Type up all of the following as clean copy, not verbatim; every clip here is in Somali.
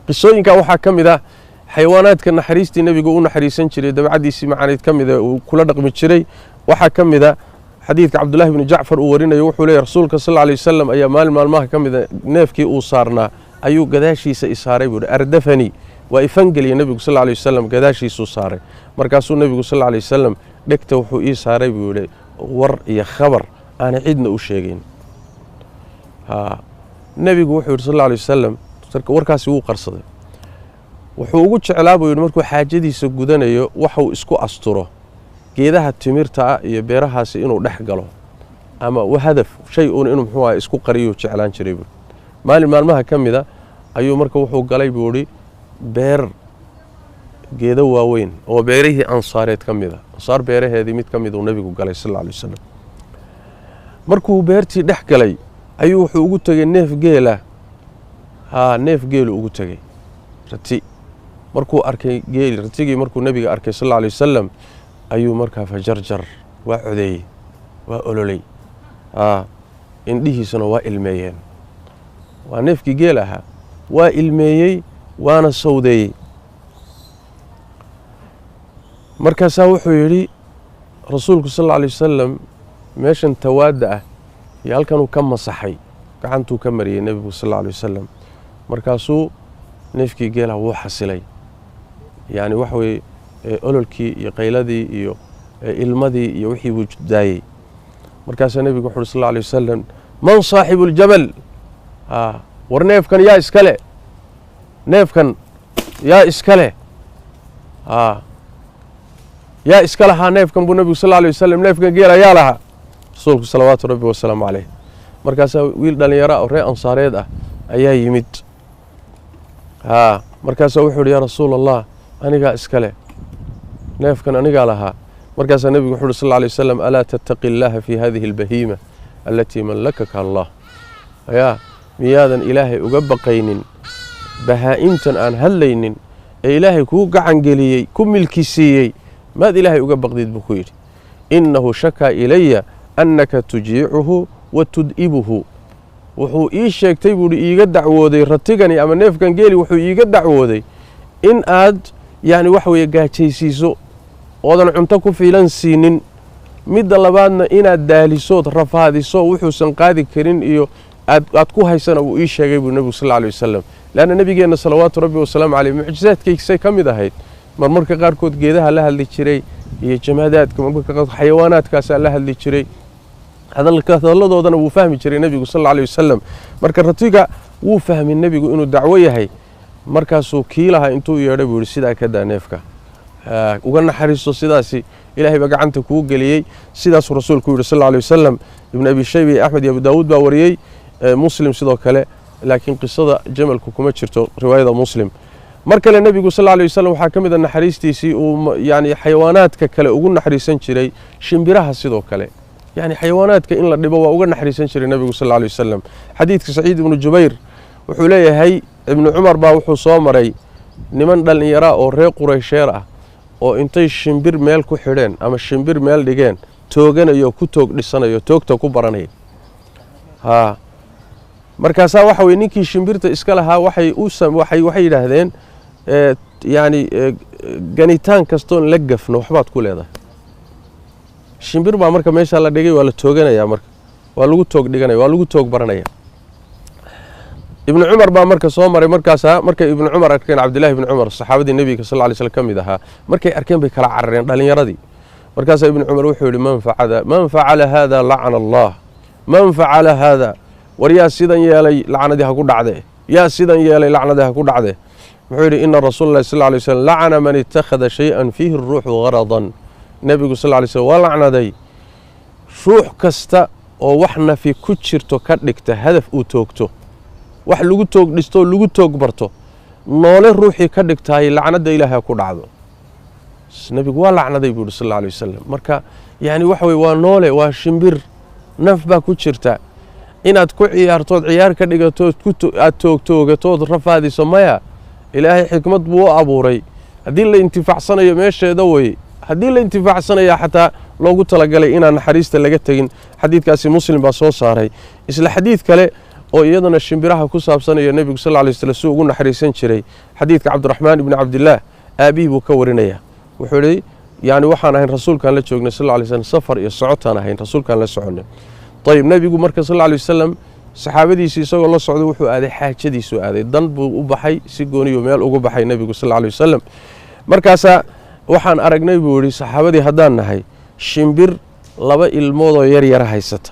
Qisooyinka waxaa ka mid ah xayawaanaadka naxariistii nebigu u naxariisan jiray, dabcadiisii macaanayd ka mid a uu kula dhaqmi jiray. Waxaa ka mid a xadiidka Cabdullahi bni Jacfar uu warinayo, wuxuu leeyahy Rasuulka sal alla alay wasalam ayaa maalin maalmaha ka mida neefkii uu saarnaa ayuu gadaashiisa isaaray buu yidhi. Ardafanii, waa ifangeliyey nebigu sal alla alay wasalam, gadaashiisuu saaray. Markaasuu nebigu sal alla alay wasalam dhegta wuxuu ii saaray buu yidhi war iyo khabar aanay cidna u sheegayn. Nebigu wuxuu yidhi sal alla alay wasalam, warkaasi wuu qarsaday. Wuxuu ugu jeclaa buu yidhi markuu xaajadiisa gudanayo waxuu isku asturo geedaha timirta ah iyo beerahaasi inuu dhex galo ama hadaf shay uun inuu muxuu aha isku qariyuu jeclaan jiray buui. Maalin maalmaha ka mida ayuu marka wuxuu galay buu idhi beer geedo waaweyn oo beerihii ansaareed ka mida, ansaar beeraheedii mid ka mid uu nebigu galay sal alla alay wasalam. Markuu beertii dhex galay ayuu wuxuu ugu tegey neef geela. Haa, neef geelu ugu tegey rati. Markuu arkay geeli ratigii, markuu nebiga arkay sal alla alay wasalam ayuu markaa fajarjar, waa codeeyey, waa ololey, indhihiisuna waa ilmeeyeen. Waa neefkii geel ahaa, waa ilmeeyey waana sawdeeyey. Markaasaa wuxuu yidhi rasuulku sal alla alay wasalam meeshan tawaadda ah iyo halkanuu ka masaxay, gacantuu ka mariyey nebigu sal alla alay wasalam. Markaasuu neefkii geelaha wuu xasilay, yacni waxa weeye ololkii iyo qayladii iyo ilmadii iyo wixii buu daayey. Markaasaa nebigu wuxu uhi sal alla alay wasalam, man saaxibu aljabal? War neefkan yaa iskale? Neefkan yaa iskale? Yaa iska lahaa neefkan buu nebigu sal alla alay wasalam. Neefkan geela yaa lahaa? Rasuulku salawaatu rabbi wasalaamu caleyh. Markaasaa wiil dhallinyaro oo reer ansaareed ah ayaa yimid. Markaasaa wuxuu yidhi, yaa rasuula allah, anigaa iskale neefkan, anigaa lahaa. Markaasaa nebigu wuxu uhi sal alla alay wasalam, alaa tattaqi illaaha fi hadihi albahiima alatii mallakaka allah? Yaa miyaadan ilaahay uga baqaynin bahaa'imtan aan hadlaynin ee ilaahay kuu gacan geliyey, ku milki siiyey? Maad ilaahay uga baqdid buu ku yidhi. Innahu shakaa ilaya annaka tujiicuhu wa tud'ibuhu. Wuxuu ii sheegtay buuhi, iiga dacwooday ratigani ama neefkan geeli, wuxuu iiga dacwooday in aad yacni waxa weeye gaajaysiiso oodan cunto ku fiilan siinin, midda labaadna inaad daalisood rafaadiso, wuxuusan qaadi karin iyo aad ku haysana wuu ii sheegay buu nebigu sal alla alay wasalam. Leanna nebigeenna salawaatu rabbi wasalaamu caleyh mucjizaadkaysay ka mid ahayd marmarka qaarkood geedaha la hadli jiray iyo jamaadaadka, marmarka qaarkood xayawaanaadkaasaa la hadli jiray, hadalladoodana wuu fahmi jiray nebigu sal alla alay wasalam. Marka ratiga wuu fahmay nebigu inuu dacwo yahay. Markaasuu kii lahaa intuu yeedhay buu yidhi, sidaa ka daa neefka, uga naxariiso, sidaasi ilaahay baa gacanta kuu geliyey. Sidaasuu rasuulku yidhi sal alla alay wasalam. Ibn Abi Shayba iyo Axmed iyo Abu Daawuud baa wariyey, Muslim sidoo kale, laakiin qisada jamalku kuma jirto riwaayada Muslim. Mar kale nebigu sal alla alay wasalam waxaa ka mid a naxariistiisii uu yani xayawaanaadka kale ugu naxariisan jiray, shimbiraha sidoo kale, yani xayawaanaadka in la dhibo waa uga naxariisan jiray nebigu sal alla alay wasalam. Xadiidka Saciid ibnu Jubayr wuxuu leeyahay, Ibnu Cumar baa wuxuu soo maray niman dhallinyaraa oo reer Quraysheer ah oo intay shimbir meel ku xidheen ama shimbir meel dhigeen tooganayo, ku toog dhisanayo, toogta ku baranaya. Haa, markaasaa waxa weye ninkii shimbirta iska lahaa waxay u waxay waxay yidhaahdeen, yacni ganitaan kastoon la gafno waxbaad ku leedahay. Shimbir baa marka meeshaa la dhigay, waa la tooganayaa, marka waa lagu toog dhiganaya, waa lagu toog baranaya. Ibnu Cumar baa marka soo maray. Markaasaa markay Ibnu Cumar arkeen, Cabdillahi ibni Cumar saxaabadii nebiga sal ly slm ka mid ahaa, markay arkeen bay kala carareen dhallinyaradii. Markaasaa Ibnu Cumar wuxuu yidhi, man facala haada lacana allah, man facala haada, war yaa sidan yeelay lacnadii ha ku dhacde, yaa sidan yeelay lacnadii ha ku dhacde. Muxuu yidhi? Ina rasuula allahi sal ly slm lacana man ittakhada shay-an fiihi ruuxu garadan. Nebigu sal ly slm waa lacnaday ruux kasta oo wax nafi ku jirto ka dhigta hadaf uu toogto, wax lagu toog dhistoo lagu toog barto, noole ruuxii ka dhigtaay lacnadda ilaahay ha ku dhacdo. Nebigu waa lacnaday buu yidhi sal alla alay wasalam. Marka yacni waxa weye waa noole, waa shimbir, naf baa ku jirta, inaad ku ciyaartood ciyaar ka dhigatood aad toogtoogatood rafaadiso maya. Ilaahay xikmad buu u abuuray. Haddii la intifaacsanayo meesheeda wey, haddii la intifaacsanayaa xataa loogu talagalay inaan naxariista laga tegin. Xadiidkaasi Muslim baa soo saaray. Isla xadiid kale oo iyadana shimbiraha ku saabsanayo nebigu sal alla alay wasallam si ugu naxariisan jiray. Xadiidka Cabdiraxmaan ibni Cabdillaah aabihii buu ka warinayaa. Wuxuu yidhi yani waxaan ahayn rasuulkaan la joognay sal alla alay wasallam, safar iyo socotaan ahayn, rasuulkaan la soconay. Ayib, nebigu marka sal alla alay wasallam saxaabadiisii isagoo la socday wuxuu aaday xaajadiisuu aaday, dan buu u baxay, si gooniyu meel ugu baxay nebigu sal alla alay wasalam. Markaasaa waxaan aragnay buu yidhi saxaabadii haddaan nahay shimbir laba ilmoodoo yaryara haysata.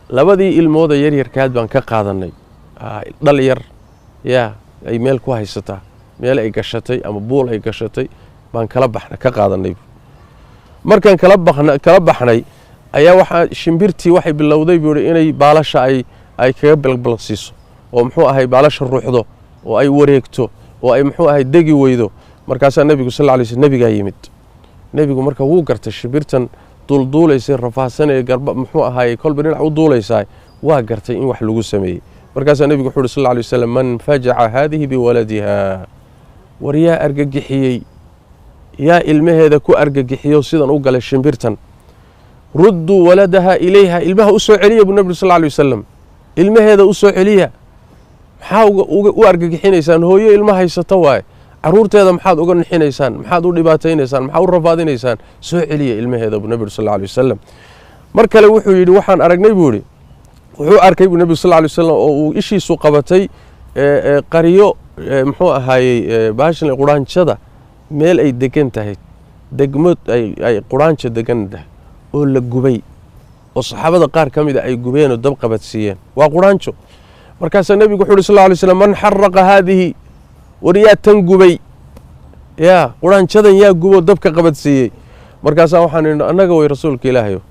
Labadii ilmoodoo yaryarkaad baan ka qaadanay, dhal yar yaa ay meel ku haysataa, meel ay gashatay ama buul ay gashatay baan kala baxna ka qaadanay. Markaan kala baxnay ayaa waxaa shimbirtii waxay bilowday buu yidhi inay baalasha ay kaga balbalqsiiso oo muxuu ahay baalasha ruuxdo oo ay wareegto oo ay muxuu ahay degi weydo. Markaasaa nebigu sal alla alay slam nebigaa yimid. Nebigu marka wuu gartay shimbirtan duulduulaysay rafaahsanee garba muxuu ahaayey kolba dhinac u duulaysaa, waa gartay in wax lagu sameeyey. Markaasaa nebigu wuxuu uhi sal alla alay wasalam man fajaca haadihi biwaladiha, war yaa argagixiyey, yaa ilmaheeda ku argagixiyo sidan u galay shimbirtan. Rudduu waladaha ilayha, ilmaha u soo celiya buu nebigu sal alla alay wasalam, ilmaheeda u soo celiya. Maxaa u argagixinaysaan? Hooyo ilma haysata waaye, caruurteeda maxaad uga nixinaysaan? Maxaad u dhibaataynaysaan? Maxaad u rafaadinaysaan? Soo celiya ilmaheeda buu nebigu sal alla alay wasalam. Mar kale wuxuu yidhi waxaan aragnay buu yidhi, wuxuu arkay buu nebigu sal alla alay wasalam oo uu ishiisu qabatay qariyo muxuu ahaayey baashan quraanjada meel ay degan tahay, degmo ay quraanja degan tahay oo la gubay oo saxaabada qaar ka mid a ay gubeen oo dab qabadsiiyeen, waa quraanjo. Markaasaa nebigu wuxuu yidhi sal alla alay slam man xaraqa haadihi, war yaa tan gubay, yaa quraanjadan yaa guboo dabka qabadsiiyey. Markaasaa waxaan idhi annaga way rasuulka ilaahayo.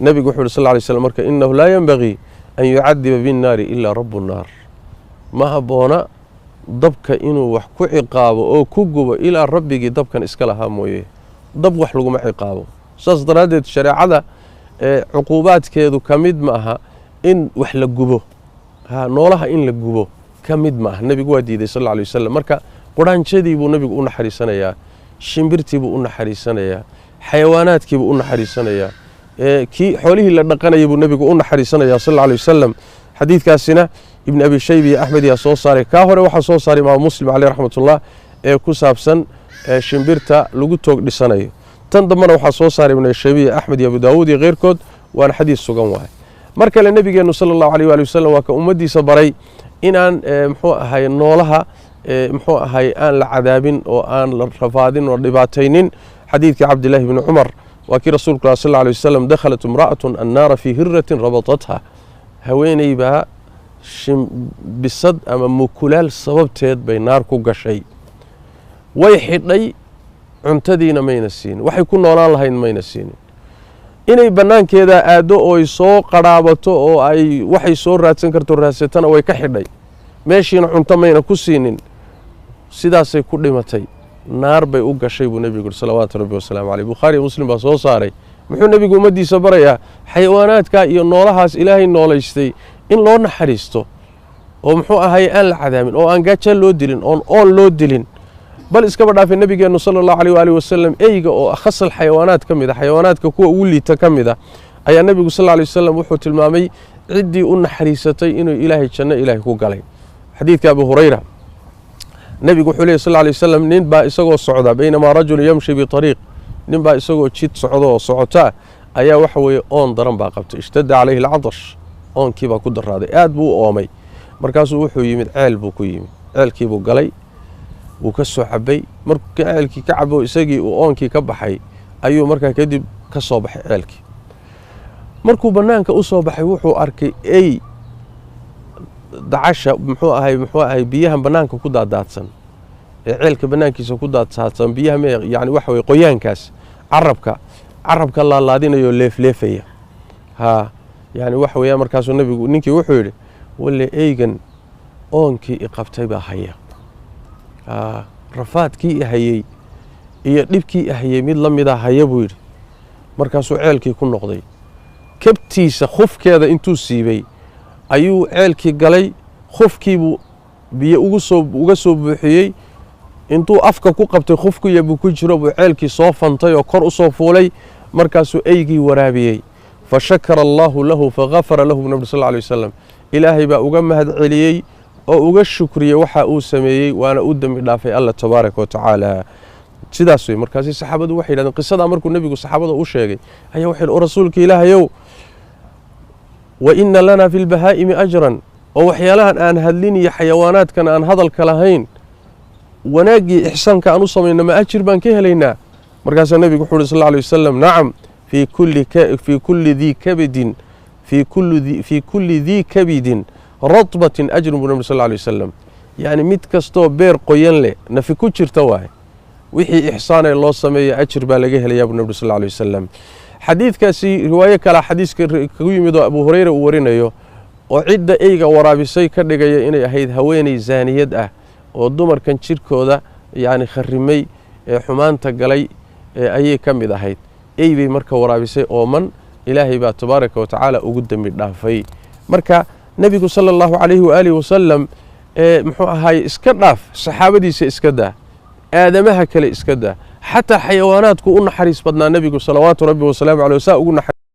Nebigu wuxuu yidhi sal alla alay slam marka innahu laa yenbagii an yucadiba binnaari ilaa rabu nnaar, ma habboona dabka inuu wax ku ciqaabo oo ku gubo ilaa rabbigii dabkan iska lahaa mooye, dab wax laguma ciqaabo. Saas daraaddeed shareecada cuquubaadkeedu ka mid ma aha in wax la gubo, noolaha in la gubo ka mid ma aha. Nebigu waa diiday sal alla alay wasalam. Marka quraanjadii buu nebigu u naxariisanayaa, shimbirtii buu u naxariisanayaa, xayawaanaadkii buu u naxariisanayaa, kii xoolihii la dhaqanayay buu nebigu u naxariisanayaa sal alla alay wasalam. Xadiidkaasina Ibn Abi Shayba iyo Axmed yaa soo saaray. Kaa hore waxaa soo saaray Imaamu Muslim caleyh raxmatullah ee ku saabsan shimbirta lagu toog dhisanayo. Tan dambena waxaa soo saaray Ibn Abi Shayba iyo Axmed iyo Abu Daawuud iyo keyrkood, waana xadiis sugan waaye. Mar kale nebigeennu sala allahu aleyh waali wasalam waa ka ummaddiisa baray inaan muxuu ahay noolaha muxuu ahay aan la cadaabin oo aan la rafaadin oo dhibaataynin. Xadiidkii Cabdillahi bni Cumar waa kii rasuulku sal alla alay wasalam dakhalat imra'atun annaara fii hiratin rabatatha, haweeney baa bisad ama mukulaal sababteed bay naar ku gashay, way xidhay, cuntadiina mayna siinin, waxay ku noolaan lahayn mayna siinin. Inay bannaankeeda aaddo ooy soo qadhaabato oo ay waxay soo raadsan karto raadsatana way ka xidhay, meeshiina cunto mayna ku siinin, sidaasay ku dhimatay, naar bay u gashay buu nebigu yuri salawaatu rabbi wasalaamu caleyh. Bukhaari iyo Muslim baa soo saaray. Muxuu nebigu ummaddiisa barayaa? Xayawaanaadka iyo noolahaas ilaahay noolaystay in loo naxariisto oo muxuu ahay aan la cadaabin oo aan gaaja loo dilin oon oon loo dilin. Bal iskaba dhaafay nebigeennu sala allahu aleyh waalihi wasalam eyga oo khasal xayawaanaad ka mid a, xayawaanaadka kuwa ugu liita ka mid a, ayaa nebigu sal alla alay wasalam wuxuu tilmaamay ciddii u naxariisatay inuu ilaahay janno ilaahay ku galay. Xadiidka Abu Hurayra nebigu wuxuu leeyay sal alla alay wasalam nin baa isagoo socda, baynamaa rajulu yamshi biariiq, nin baa isagoo jid socda oo socotaa ayaa waxa weeye oon daran baa qabtay, ishtadda calayhi alcatash, oonkii baa ku daraaday, aad buu u oomay. Markaasuu wuxuu yimid ceel buu ku yimid, ceelkii buu galay, wuu ka soo cabay. Markuu ceelkii ka cabo isagii uu oonkii ka baxay ayuu markaa kadib ka soo baxay ceelkii. Markuu bannaanka u soo baxay wuxuu arkay ey dacasha muxuu ahay biyahan bannaanka ku daadaadsan ee ceelka bannaankiisa ku daadsaadsan, biyaha yani waxa weye qoyaankaas carabka laalaadinayo leefleefaya. Ha yani waxa weeyaan. Markaasuu nebigu ninkii wuxuu yidhi walle eygan oonkii i qabtay baa haya, rafaadkii i hayey iyo dhibkii i hayey mid la mida haya buu yidhi. Markaasuu ceelkii ku noqday, kabtiisa khufkeeda intuu siibay ayuu ceelkii galay, khufkiibuu biyo uga soo buuxiyey, intuu afka ku qabtay khufkiya buu ku jiro buu ceelkii soo fantay oo kor u soo fuulay. Markaasuu eygii waraabiyey. Fashakara allaahu lahu fagafara lahu bu nabi sal alla alay wasalam. Ilaahay baa uga mahad celiyey oo uga shukriyey waxa uu sameeyey, waana u dembi dhaafay Alla tabaaraka wa tacaala. Sidaas wey. Markaasi saxaabadu waxay yidhahdeen, qisadaa markuu nebigu saxaabada u sheegay ayaa waxay o rasuulka Ilaahayow, wa ina lana fi lbahaa'imi ajran, oo waxyaalahan aan hadlin iyo xayawaanaadkan aan hadalka lahayn wanaaggii ixsaanka aan u samayno ma ajir baan ka helaynaa? Markaasaa nebigu wuxuu uhi sal alla alay wasalam: nacam, fii kulli dii kabidin fii kulli dii kabidin ratbatin ajrun, buu nabi sal alla alay wasalam. Yacni mid kastoo beer qoyan leh, nafi ku jirta waaye, wixii ixsaanee loo sameeya ajir baa laga helayaa, buu nabi sal alla alay wasalam. Xadiidkaasi riwaayo kalea xadiiska kagu yimid oo Abu Hureyra uu warinayo, oo cidda eyga waraabisay ka dhigaya inay ahayd haweeney zaaniyad ah oo dumarkan jirkooda yacni kharimay ee xumaanta galay ee ayay ka mid ahayd. Ey bay marka waraabisay ooman, Ilaahay baa tabaaraka wa tacaala ugu dembi dhaafay. Marka nebigu sala allahu calayhi waaalihi wasalam ee muxuu ahaaye, iska dhaaf saxaabadiisa, iska daa aadamaha kale, iska daa xataa xayawaanaadku u naxariis badnaa nebigu salawaatu rabbi wasalaamu caleyh, saa ugu naxariis.